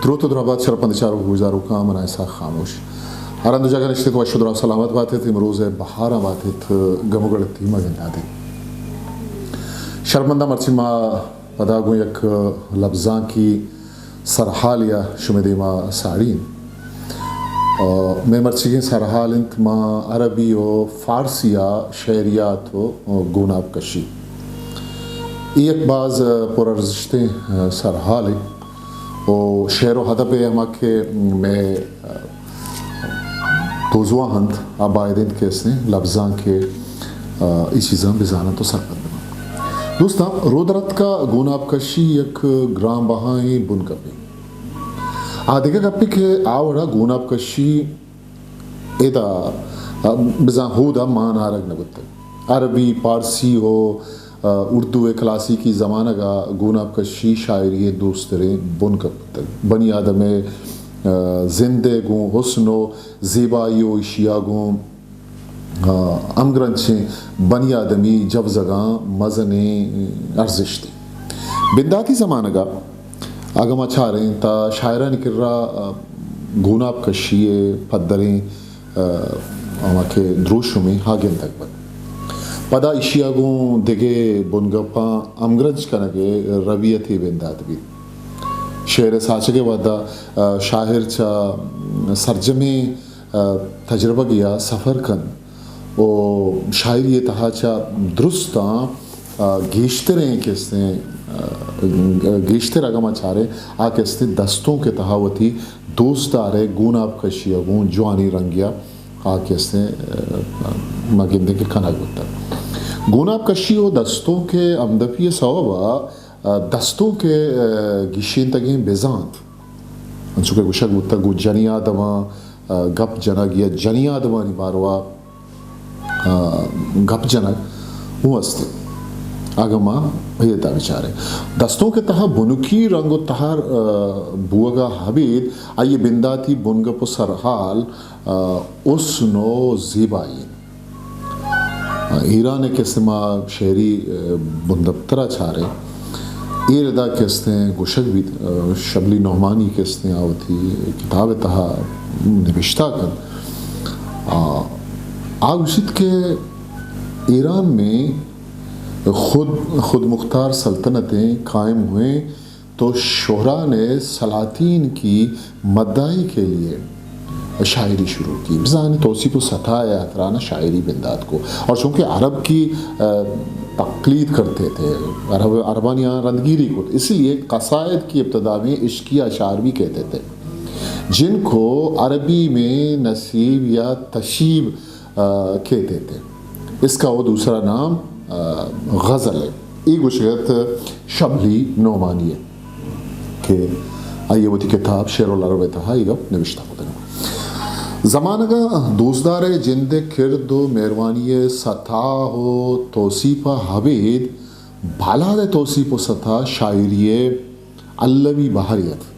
دروت و درابات شرپند چاروک گوشداروکاں، من اسحاق خاموش۔ ہر ہند جاگہ نشتت وش و درا سلامت باتت، امروز ء بہاراں باتت، گم و گڑتی مہ گنداتت۔ شرپنداں مرچی ما پدا گوں یک لبزانکی سرحالے ء شمئے دیما ساڑی انت۔ آ، مئے مرچیگیں سرحال انت ماں عربی و فارسی ء شعریات و گوناب کشی۔ اے یک باز پرارزشتیں سرحالے و شعر و ادب ء ہما کہ مئے دوزواہ انت، آ باید انت کہ استیں لبزانک ء اے چیزاں بزاننت و سرپد بنت۔ دوستاں، رودرتک ء گوناب کشی یک گران بہائیں بنگپے۔ آ دگہ گپے کہ آ وڑا گوناب کشی ادا، آ، بزاں ہودا مان آرگ نہ بوتگ۔ عربی، پارسی و، آ، اردو ء کلاسیکی زمانگ ء گوناب کشی شاعری ء دوستریں بنگپ بوتگ۔ بنی آدم ء، آ، زند ء گوں حسن و زیبائی و ایشی ء گوں آ، ہمگرنچیں بنی آدمی جوزگاں مزنیں ارزشتے۔ بنداتی زمانگ ء اگاں ما چاریں تا شاعرانی کرا، آ، گوناب کشی ء پدریں، آ، ہما کہ دروشمے ہا گندگ بنت۔ پدا ایشی ء گوں دگہ بنگپاں ہمگرنچ کنگ ء رویتے بندات بیت۔ شعر ء ساچگ ء وھد ء، آ، شاعر چہ سرجمیں آ، تجربگ یا سفر کنت و شاعری ء تہا چہ درستاں، آ، گیشتریں کہ استیں، آ، گیشتر اگاں ما چاریں، آ کہ استیں دستونک ء تہا وتی دوستدار ء گوناب کشی ء گوں جوانی رنگیا آ کہ استیں، آ، ما گندیں کہ کنگ بوتگ۔ گوناب کشی و دستونک ء ہمدپی ء سوب ء، آ، دستونک ء، آ، گیشینتگیں بزانت، انچو کہ گوشگ بوتگ گوں جنی آدماں، آ، گپ جنگ یا جنی آدمانی باروا، آ، گپ جنگ اوں است۔ اگاں ما اے ادا بچاریں، دستونک ء تہا بنکی رنگ و تہر، آ، بوگا ہبید، آئی بنداتی بنگپ و سرحال، آ، حسن و زیبائی انت۔ ایران ء کہ استیں ما شعری، آ، بندپتر ء چاریں، اے ردا کہ استیں گوشگ بیت، آ، شبلی نعمانی کہ استیں آ وتی کتاب ء تہا نبشتہ کنت۔ آ، آ گوشیت کہ ایران میں خود، خود مختار سلطنتیں قائم ہوئیں تو شہران سلاطین کی مداحی کے لیے شاعری شروع کی۔ بزاں توصیف و سطح ء ہاترا نہ شاعری بندات کو، اور چونکہ عرب کی، آ، تقلید کرتے تھے، عرب، عربانی یہاں رندگیری کو، اسی لیے قصائد کی ابتدا میں عشقی اشعار بھی کہتے تھے، جن کو عربی میں نسیب یا تشیب آ، کہتے تھے۔ اس کا وہ دوسرا نام، آ، غزل ہے۔ اے گوشگت شبلی نعمانی ہے کہ آئی وتی کتاب شعر العرب ء تہا اے گپ نوشتہ کتگ۔ زمانگ ء دوستدار ء جند ء کرد و مہروانی ء سطح و توصیف ء ہبید بالاد ء توصیف و سطح شاعری ء المی بہرے ات۔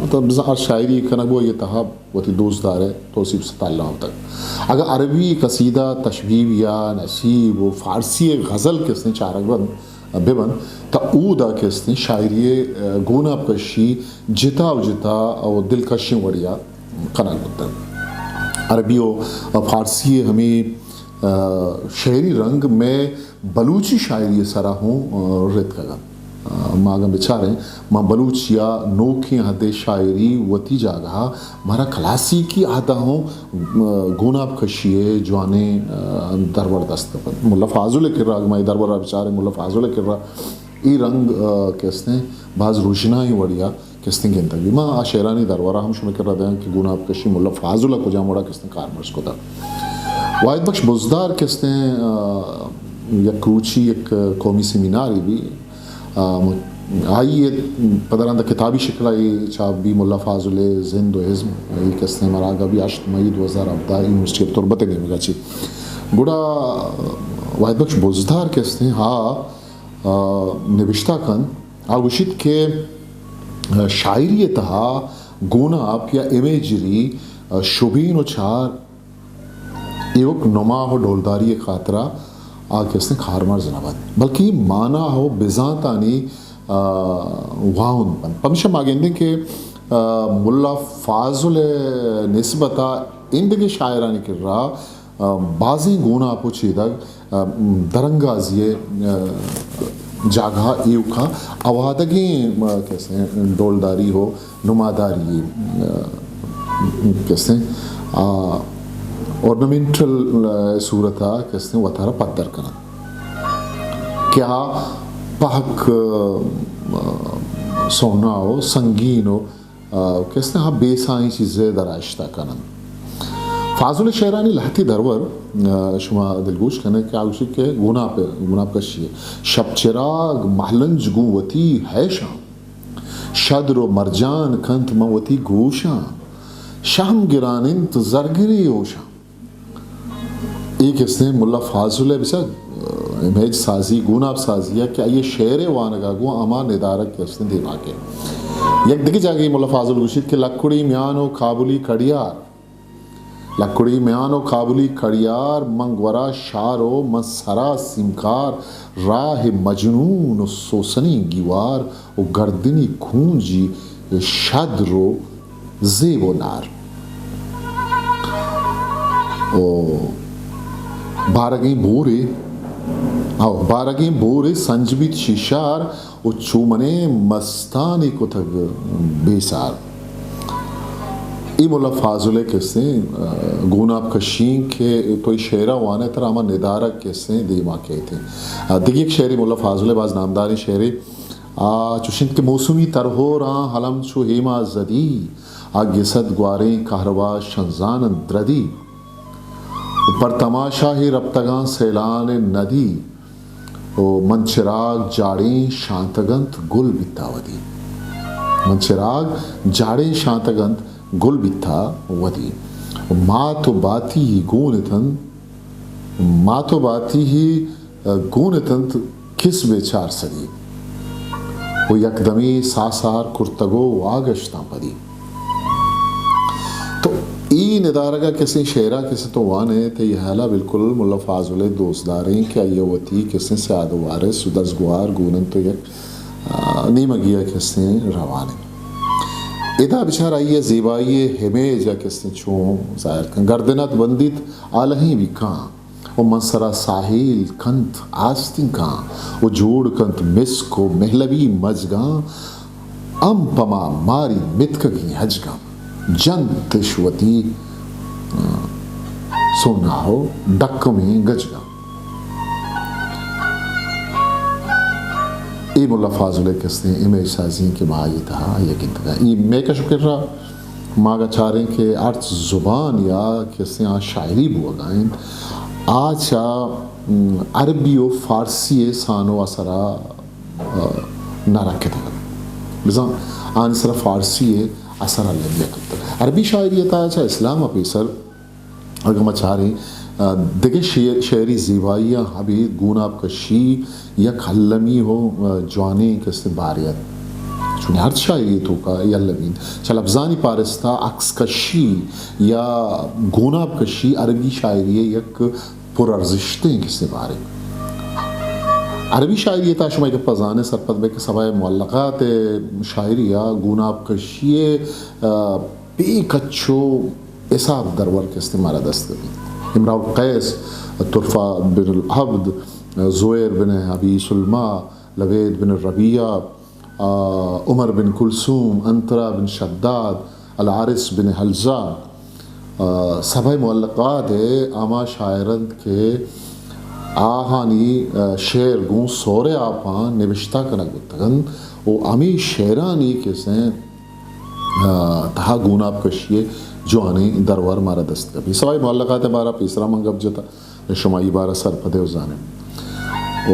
مطلب، بزاں ہر شاعری کنگ و آئی تہا وتی دوستدار ء توصیف ستا اللہ بوتگ۔ اگاں عربی قصیدہ، تشبیب یا نسیب و فارسی غزل کہ استیں چارگ بنت، بہ بنت، تا اودا کہ استیں شاعری ء گوناب کشی جتا و جتا و دلکشیں وڑیا کنگ بوتگ۔ عربی و فارسی ہمے، آ، شعری رنگ مئے بلوچی شاعری ء سرا ہوں، آ، رتکگ انت۔ آ، ما اگاں بچاریں، ما بلوچی ء نوکیں ہدے شاعری وتی جاگہ ء مارا کلاسیکی عہد ء ہوں، آ، گوناب کشی ء جوانیں، آ، درور دست کپت۔ ملا فاضل ء کرا، اگاں ما اے درور ء بچاریں، ملا فاضل ء کرا اے رنگ، آ، کہ استیں باز روشنائیں وڑیا کہ استیں گندگ بیت۔ ما آ شعرانی درورا ہم شمئے کرا دیاں کہ گوناب کشی ملا فاضل ء کجام وڑا کہ استیں کارمرز کتگ۔ واحد بخش بزدار کہ استیں، آ، یک روچی یک قومی سیمینارے بی، آ، م-، آئی ء پدا رندا کتابی شکلا اے چاپ بی، ملا فاضل ء زند و ازم، اے کہ استیں مراگہ بی ہشت مئی دو ہزار ہبدہ یونیورسٹی آف تربت ء نیمگا چی۔ گڑا واحد بخش بزدار کہ استیں، ہا، آ، نبشتہ کنت، آ گوشیت کہ، آ، شاعری ء تہا گوناپ یا امیجری، آ، شبین و چار ایوک نما و ڈولداری ء خاطرا آ کہ استیں کارمرز نہ بنت، بلکہ مانا و بزانتانی، آ، واہند بنت۔ پمیشا ما گندیں کہ آ، ملا فاضل ءِ نسبت ءَ ایندگہ شاعرانی کرا، آ، بازیں گوناپ ءُ چیدگ، آ، درانگازی ءِ، آ، جاگہ ایوکا اوادگیں، آ، کسے ڈولداری ءُ نماداری، آ، کسے، آ، ornamental، آ، صورت ءَ کسے وتارا پدر کننت کہ آ پہک، آ، سونا ءُ سنگین ءُ، آ، کسے آ بے ساہیں چیزے دراشتہ کننت۔ فاضل ءِ شعرانی لہتے درور، آ، شما دلگوش کنے کہ آ گوشی کہ گوناپ، گوناپ کشی ءِ شپ چراگ مہلنج گوں وتی ہیشاں۔ شدر ءُ مرجان کنت من وتی گوشاں، شہم گران انت زرگری ہوشاں۔ اے کسے ملا فاضل ءِ بچار، آ، امیج سازی، گوناپ سازی ءَ کہ آئی ءِ شعر ءِ وانگ ءَ گوں ہما ندارگ کسے دیما کئیت۔ یک دگہ جاگہے ملا فاضل گوشیت کہ لکڑی میان ءُ کابلی کڑیار، لکڑی میان ءُ کابلی کڑیار، من گورا شار ءُ من سرا سیمکار، راہ مجنون ءُ سوسنی گیوار ءُ گردنی کونجی شدر ءُ زیب ءُ نار۔ او بارگیں بورے، او بارگیں بورے سنج بیت شیشار، ءُ چو منیں مستانی کتگ بے سار۔ اے ملا فاضل ءِ کسے، آ، گوناپ کشی کہ تو اے شعر ءَ وانئے ترا ہما ندارگ کسے دیما کیت۔ آ، دگہ یک شعرے ملا فاضل ءِ باز نامداریں شعرے، آ، چوش انت کہ موسمی ترہوراں ہلم چو ہیما زدی، آ گسد گواریں کہربا شنزان انت دردی۔ ءُ پر تماشاہی رپتگاں سیلان ندی، ءُ من چراگ جاڑیں شانتگ انت گل بیتا ودی۔ من چراگ جاڑیں شانتگ انت گل بیتا ودی۔ ءُ مات ءُ باتی گون اتنت، مات ءُ باتی گون اتنت کسبے چار سدی۔ ءُ یکدمی ساسار کرتگ ءُ واگشتاں پدی۔ تو اے ندارگ ءَ کسے شعر ءَ کسے تو وان ئے، تئی ہیال ءَ بالکل ملا فاضل ءِ دوستداریں کہ آئی ءَ وتی کسے سیاد ءُ وارث ءُ دزگوہار گون انت ءُ یک، آ، نیمگی ءَ کسے روان انت۔ ادا بچار آئی ءِ زیبائی ءِ امیج ءَ کسے چون ظاہر کن۔ گردن ات بندیت آلہیں بیکاں۔ ءُ من سرا ساہیل کنت آستینکاں ءُ جوڑ کنت مسک ءُ مہلبی مجگاں، ام پما ماری متکگیں ہجگاں جنتش وتی، آ، سونا ءُ ڈکمیں گجگاں۔ اے ملا فاضل ءِ کسے امیج سازی کہ ما آئی ءِ تہا آئی ءَ گندگ ءَ۔ اے مئے کش ءُ کرا ما اگاں چاریں کہ ہرچ زبان یا کسے آ شاعری بوگ ءَ انت، آ چہ، م، عربی ءُ فارسی ءِ سان ءُ اثر ءَ، آ، نہ رکتگ انت۔ بزاں آنی سرا فارسی ءِ اثر ءَ لگی کپتگ۔ عربی شاعری ءِ تہا چہ اسلام ءَ پیسر اگاں ما چاریں، آ، دگہ شعر، شعری زیبائیاں ابید گوناپ کشی یک المی ءُ، آ، جوانیں کسے بارے ات۔ چونیں ہرچ شاعری ءِ توکا اے المی انت۔ چہ لبزانی پارستا عکس کشی یا گوناپ کشی عربی شاعری ءِ یک پر ارزشتیں کسے بارے۔ عربی شاعری ءِ تہا شما اے گپ ءَ زانئے سرپد بئے کہ سبع معلقات ءِ شاعری ءَ گوناپ کشی ءِ، آ، بے کچ ءُ حساب درور کسے مارا دست کپیت۔ امرؤ القیس، طرفہ بن العبد، زہیر بن ابی سلمی، لبید بن ربیعہ، آ، عمر بن کلثوم، انطرہ بن شداد، الحارث بن حلزہ، آ، سبع معلقات ءِ ہما شاعر انت کہ آہانی، آ، شعر گوں سور ءِ آپاں نبشتہ کنگ بوتگ انت ءُ ہمے شعرانی کسے آ، تہا گوناپ کشی ءِ جوانیں درور مارا دست کپیت۔ سبع معلقات ءِ بارا پیسرا من گپ جتا، شما اے بارا سرپد ئے ءُ زان ئے۔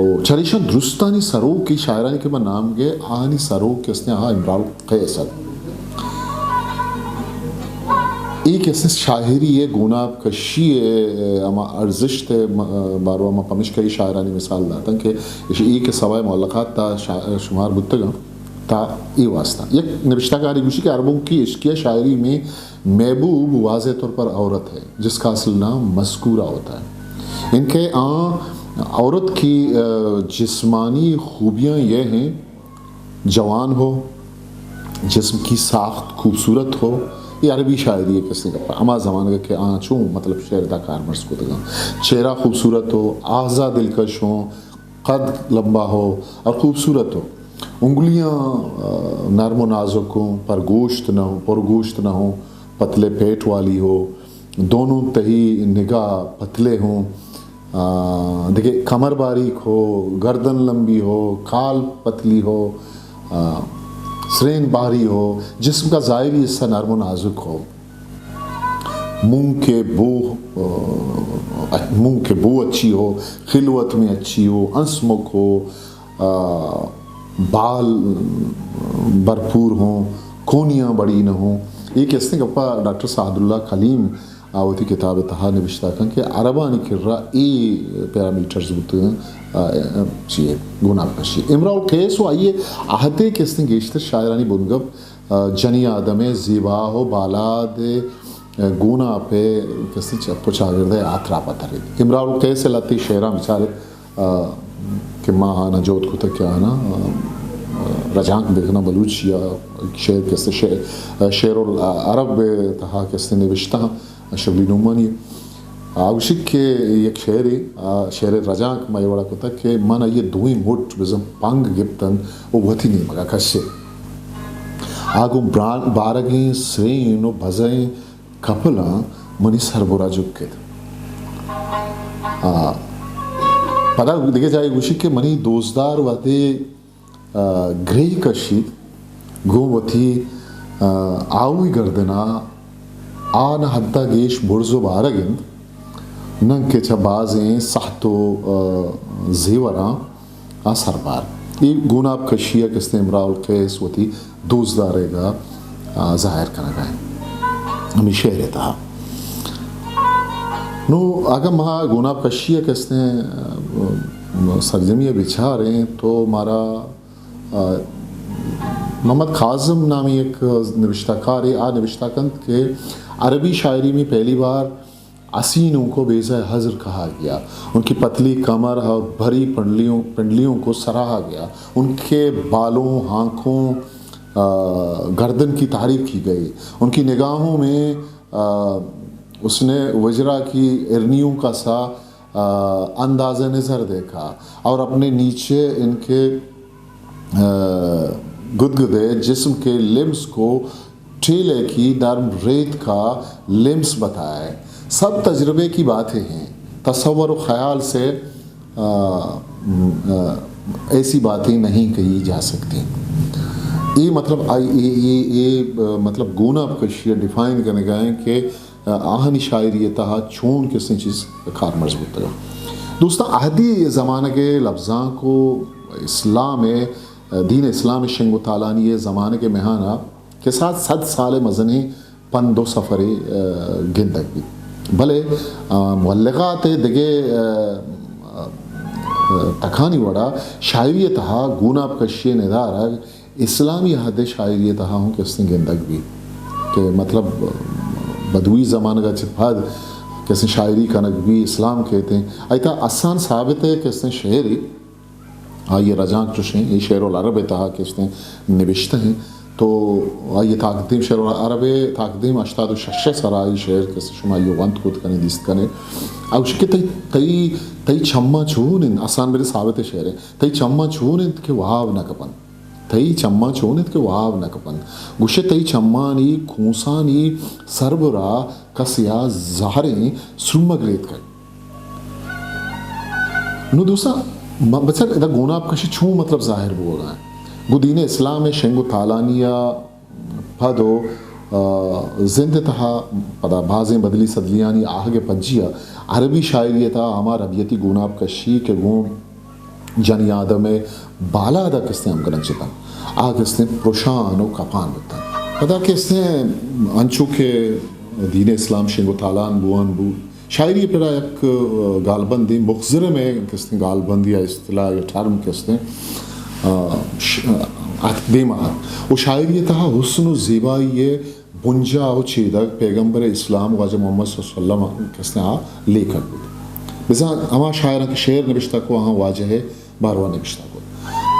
ءُ چریشاں درستانی سروک، اے شاعرانی کہ من نام گے، آہانی سروک کہ استیں، آ امرؤ القیس ات۔ اے کہ استیں شاعری ءِ گوناپ کشی ءِ، آ، ہما ارزشت ءِ م-، آ، باروا ما پمشکا اے شاعرانی مثال داتاں کہ اش-، اے کہ سبع معلقات تا شا-، شمار بوتگاں۔ تا اے واسطہ یک نبشتہ کارے گوشی کہ عربوں کی عشقیہ شاعری میں محبوب واضح طور پر عورت ہے، جس کا اصل نام مذکورہ ہوتا ہے۔ ان کے آ عورت کی، آ، جسمانی خوبیاں یہ ہیں، جوان ہو، جسم کی ساخت خوبصورت ہو، یہ عربی شاعری ءِ کسے گپ ءَ۔ ہما زمانگ ءَ کہ آ چوں مطلب شعر ءِ تہا کارمرز کتگ اَنت۔ چہرہ خوبصورت ہو، اعضا دلکش ہوں، قد لمبا ہو اور خوبصورت ہو۔ انگلیاں، آ، نرم و نازک ہوں، پر گوشت نہ ہوں، پر گوشت نہ ہوں، پتلے پیٹ والی ہو، دونوں تہی نگاہ پتلے ہوں، آ، دگہ کمر باریک ہو، گردن لمبی ہو، کال پتلی ہو، آ، سرین باری ہو، جسم کا ظاہری حصہ نرم و نازک ہو، منہ کے بو، آ، منہ کے بو اچھی ہو، خلوت میں اچھی ہو، انسمک ہو، آ، بال بھرپور ہوں، کونیاں بڑی نہ ہوں۔ اے کسیں گپا ڈاکٹر سعداللہ کلیم آ وتی کتاب ءِ تہا نبشتہ کن کہ عربانی کرا اے پیرامیٹرز بوتگ اَنت، آ، چی اے؟ گوناپ کشی۔ امرؤ القیس و آئی ءِ عہد ءِ کسیں گیشتر شاعرانی بنگپ، آ، جنی آدم ءِ زیبا و بالاد ءِ، آ، گوناپ ءِ کسیں چپ و چاگرد ءِ آتراپ ءَ تریت۔ امرؤ القیس ءِ لہتے شعراں بچارت، آ، کہ ما آناں جہد کتگ کہ آناں، آ، آ، رجانک بکناں بلوچی ءَ۔ شعر کسے شعر، آ، شعر العرب ءِ تہا کسے نبشتہ شبلی نعمانی۔ آ گوشی کہ یک شعرے، آ، شعر رجانک ما اے وڑا کتگ کہ من آئی ءِ دوئیں مٹ بزاں پنگ گپتن و وتی نیمگا کشے۔ آ گوں بران-، بارگیں سرین و بزئیں کپلاں منی سربرا جکت۔ آ، پدا دگہ جاہے گوشی کہ منی دوستدار وہدے، آ، گریہ کشیت، گوں وتی، آ، آہوئی گردنا آ نہ حدا گیش برز و بارگ انت، ننکہ چہ بازیں سہت و، آ، زیوراں آ سربار۔ اے گوناپ کشی ءَ کستیں امرؤ القیس وتی دوستدارگ ءَ، آ، ظاہر کنگ ءَ انت ہمے شعر ءِ تہا۔ نوں اگاں ما گوناپ کشی ءَ کستیں، آ، سرجمی ءَ بچاریں تو مارا، آ، محمد کاظم نامی یک نبشتہ کارے آ نبشتہ کنت کہ عربی شاعری میں پہلی بار حسینوں کو بیضہ ہزر کہا گیا، ان کی پتلی کمر اور بھری پنڈلیوں، پنڈلیوں کو سراہا گیا، ان کے بالوں، آنکھوں، آ، گردن کی تعریف کی گئی۔ ان کی نگاہوں میں، آ، اس نے وجرا کی ارنیوں کا سا، آ، انداز نظر دیکھا اور اپنے نیچے ان کے آ، گدگدے جسم کے لمس کو ٹھیلے کی نرم ریت کا لمس بتایا ہے۔ سب تجربے کی باتیں ہیں، تصور و خیال سے، آ، م، آ، ایسی باتیں نہیں کہی جا سکتی۔ اے مطلب، آئی، اے، اے، اے، آ، مطلب، گوناپ کشی ءَ ڈیفائن کنگ ءَ ایں کہ آہانی شاعری ءِ تہا چون کسیں چیز کارمرز بوتگ۔ دوستاں، عہدی زمانگ ءِ لبزانک و اسلام ءِ، دین اسلام ءِ شنگ و تالانی ءِ زمانگ ءِ میان ءَ کساس صد سال ءِ مزنیں پند و سفرے، آ، گندگ بیت۔ بلے، آ، مبلغات ءِ دگہ، آ، آ، آ، تکانی وڑا شاعری ءِ تہا گوناپ کشی ءِ ندارگ اسلامی عہد ءِ شاعری ءِ تہا ہوں کستیں گندگ بیت کہ مطلب بدوی زمانگ ءَ چہ پد کستیں شاعری کنگ بیت، اسلام کیت ایں۔ آئی تہا حسان ثابت ءِ کستیں شعرے، آئی ءِ رجانک چوشیں، اے شعر العرب ءِ تہا کستیں نبشتہ ایں۔ تو آئی ءِ تاکدیم، شعر العرب ءِ تاکدیم ہشتاد و شش ءِ سرا آئی شعر کستیں شما آئی ءَ ونت کت کنے، دیست کنے۔ آ گوشی کہ تئی، تئی، تئی چماں چون انت، حسان بن ثابت ءِ شعر ایں، تئی چماں چون انت کہ واب نہ کپنت۔ تئی چماں چون انت کہ واب نہ کپنت۔ گوشے تئی چمانی کونسانی سربرا کسیا زہریں سرمگ لیتکگ۔ نوں دوستاں، م-، بچار ادا گوناپ کشی چون مطلب ظاہر بوگا انت۔ گوں دین اسلام ءِ شنگ و تالانی ءَ پد و، آ، زند ءِ تہا پدا بازیں بدلی سدلیانی آہگ ءِ پجی ءَ عربی شاعری ءِ تہا ہما ربیتی گوناپ کشی کہ گوں جنی آدم ءِ بالاد ءَ کستیں ہمگرنچ اتنت، آ کستیں پرشان و کپان بوتنت۔ پدا کستیں انچو کہ دین اسلام شنگ و تالان بوان بو، شاعری ءِ پڑا یک، آ، گالبندے مخزرم ءِ کستیں گالبندے یا اصطلاح یا ٹرم کستیں، آ، ش-، آ، اتک دیما اتک۔ و شاعری ءِ تہا حسن و زیبائی ءِ بنجاہ و چیدگ پیغمبر اسلام واجہ محمد صلی اللہ علیہ وسلم کستیں آ لیکگ بوت۔ بزاں ہما شاعراں کہ شعر نبشتہ کو، آہاں واجہ ءِ باروا نبشتہ کو۔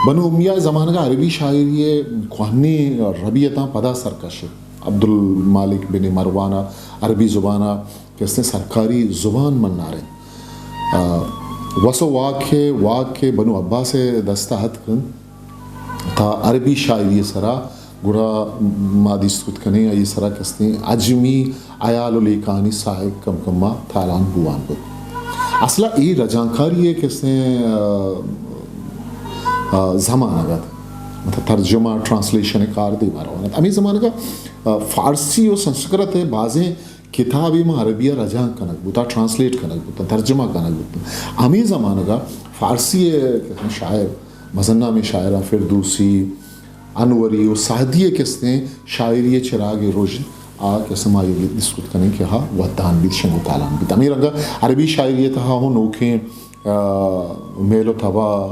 بنو امیہ ءِ زمانگ ءَ عربی شاعری ءِ کوہنیں ربیتاں پدا سر کشت۔ عبدالمالک بن مروان ءَ عربی زبان ءَ کہ استیں سرکاری زبان منارینت۔ آ، وس ءُ واک ءِ، واک ءِ بنو عباس ءِ دست ءَ اتک انت تا عربی شاعری ءِ سرا، گڑا ما دیست کت کنیں آئی ءِ سرا کہ استیں عجمی ہیال ءُ لیکہانی ساہگ کم کم ءَ تالان بوان بوت۔ اصل ءَ اے رجانکاری ءِ کہ استیں، آ، آ، زمانگ ات، مطلب ترجمہ، ٹرانسلیشن ءِ کار دیما روان ات۔ ہمے زمانگ ءَ، آ، فارسی ءُ سنسکرت ءِ بازیں کتابے ماں عربی ءَ رجانک کنگ بوت، آ ٹرانسلیٹ کنگ بوت، ترجمہ کنگ بوت۔ ہمے زمانگ ءَ فارسی ءِ شاعر، مزن نامیں شاعراں فردوسی، انوری ءُ سعدی ءِ کہ استیں شاعری ءِ چراگ ءِ رژن آ کہ استیں ما اے دیست کت کنیں کہ ہا ودان بیت، شنگ ءُ تالان بیت۔ ہمے رنگ ءَ عربی شاعری ءِ تہا ہوں نوکیں، آ، میل ءُ تب ءَ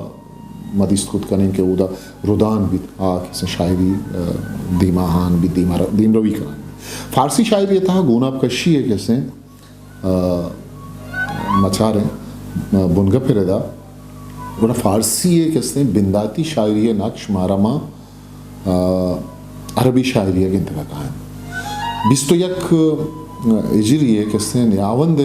ما دیست کت کنیں کہ اودا ردان بیت، آ کہ استیں شاعری، آ، دیما ہان بیت، دیما ر-، دیمروی کنان بیت۔ فارسی شاعری ءِ تہا گوناپ کشی ءِ کہ استیں آ، مچاریں، آ، بنگپ ءِ ردا، گڑا فارسی ءِ کہ استیں بنداتی شاعری ءِ نقش مارا ماں، آ، عربی شاعری ءَ گندگ ءَ کاینت۔ بیست ءُ یک ہجری ءِ کہ استیں نیاوند ءِ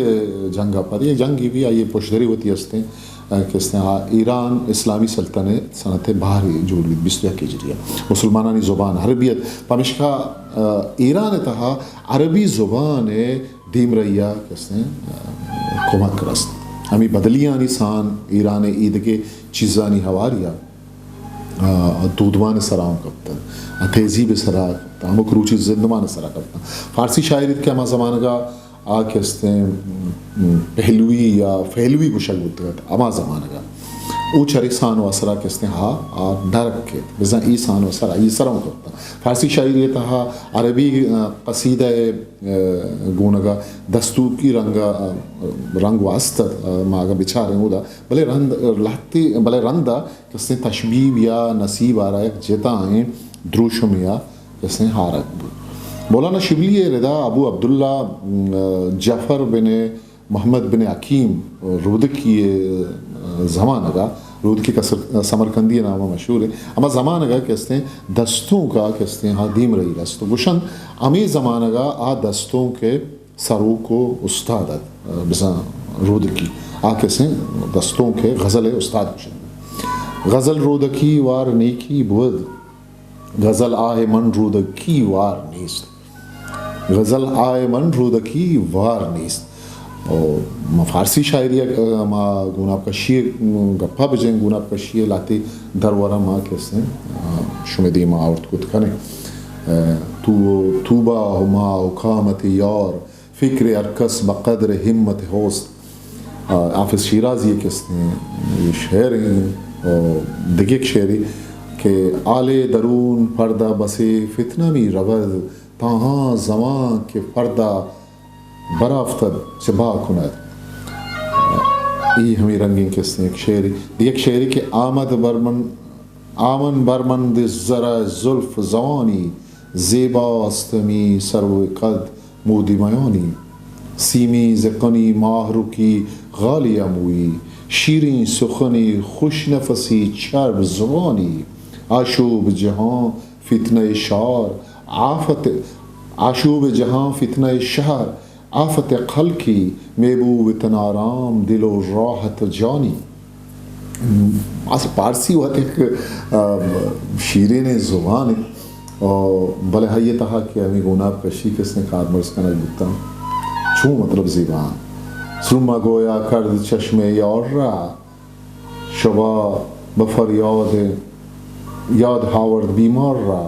جنگ ءَ پد، اے جنگے بی آئی ءِ پشدری وتی استیں، آ، کہ استیں آ ایران اسلامی سلطنت ءِ بہرے جوڑ بیت، بیست ءُ یک ہجری ءَ۔ مسلمانانی زبان عربی ات، پمشکا، آ، ایران ءِ تہا عربی زبان ءِ دیمرئی ءَ کہ استیں، آ، کمک رست۔ ہمے بدلیانی سان ایران ءِ ایدگہ چیزانی ہواری ءَ، آ، دودمان ءِ سرا ہم کپتگ، آ، تہذیب ءِ سرا کپتگ، ہمک روچی زندمان ءِ سرا کپتگ۔ فارسی شاعری کہ ہما زمانگ ءَ آ کہ استیں، م، پہلوی یا پہلوی گوشگ بوتگ ات، ہما زمانگ ءَ او چریسان ءُ اثر ءَ کہ استیں ہا، آ درک کیت، بزاں ایسان ءُ اثر ءَ آئی سرا ہم کپتگ۔ فارسی شاعری ءِ تہا عربی، آ، قصیدہ ءِ، آ، گونگ ءَ دستونکی رنگ ءَ، آ، رنگ ءُ است ات، آ، ما اگاں بچاریں اودا، بلے رند لہتے، بلے رند ءَ کہ استیں تشبیب یا نسیب آرا یک جتائیں دروشمے ءَ کہ استیں ہارگ بوت۔ مولانا شبلی ءِ ردا ابو عبداللہ، آ، جعفر بن محمد بن حکیم رودکی ءِ زمانگ ءَ، رودکی کہ سر-، سمرقندی ءِ نام ءَ مشہور اِنت، ہما زمانگ ءَ کہ استیں دستونک ءَ کہ استیں ہا دیمرئی رست ءُ گوشنت ہمے زمانگ ءَ آ دستونک ءِ سروک ءُ استاد ات، بزاں رودکی، آ کہ استیں دستونک ءِ غزل ءِ استاد گوشنت۔ غزل رودکی وار نیکی بود، غزل آہ من رودکی وار نیست۔ غزل آہ من رودکی وار نیست۔ او ما فارسی شاعری ءَ، ما گوناپ کشی ءِ گپا بجیں، گوناپ کشی ءِ لہتے درور ءَ ما کہ استیں، آ، شمئے دیما آورت کت کنیں۔ آ، تو، طوبی ہما حکامت یار، فکر ہر کس بہ قدر ہمت حسن۔ آ، حافظ شیرازی ءِ کہ استیں شعر ایں، او دگہ یک شعرے کہ آل درون پردہ بسے فتنہ می رود، تاں ہاں زمان کہ پردہ برافتد چہ با کند۔ اے ہمے رنگیں کہ استیں یک شعرے۔ دگہ یک شعرے کہ آمد بر من، آمن بر من دے زر زلف زوانی، زیباست می سرو قد مودی میانی، سیمی زقنی ماہرکی غالی اموی، شیریں سخنی خوش نفسی چرب زبانی، آشوب جہاں فتنہ شہر آفت، آشوب جہاں فتنہ شہر آفت خلقی، محبوب تن آرام دل و راحت جانی۔ اصل پارسی وت یک، آ، شیرینیں زبانے، آ، بلے آئی ءِ تہا کہ ہمے گوناپ کشی کہ استیں کارمرز کنگ بوتاں، چون مطلب زیبا اَنت۔ سرما گویا کرد چشم یار را، شبا بہ فریاد یاد ہاورد بیمار را،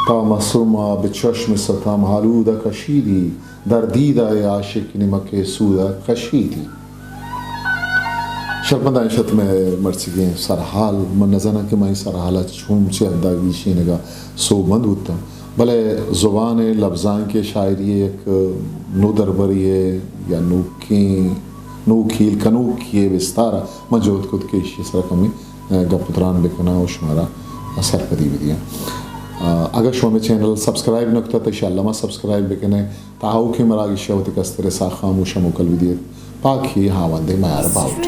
تا ما سرما بہ چشم ستم آلودہ کشیدی، در دیدہ عاشق نمک سودہ کشیدی۔ شرپنداں، اش ات مئے مرچیگیں سرحال۔ من نزاناں کہ من اے سرحال ءَ چون چہ حد ءَ گیشینگ ءَ سوبمند بوتاں، بلے زبان ءِ لبزانک ءِ شاعری ءِ یک نودربرے ءِ یا نوکیں، نوک ہیل کنوکے ءِ بستار ءَ من جہد کت کہ ایشی ءِ سرا کمے، آ، گپ ءُ تران بکناں ءُ شمارا سرپدی بدیاں۔ آ، اگاں شما مئے چینل سبسکرائب نہ کتگ تہ انشاءاللہ ما سبسکرائب بکنیں۔ تا آؤکیں مراگش ءَ وتی کستر ءِ ساہ خاموش ءَ موکل بدیت۔ پاکی ہاوند ءِ میار باہوٹ۔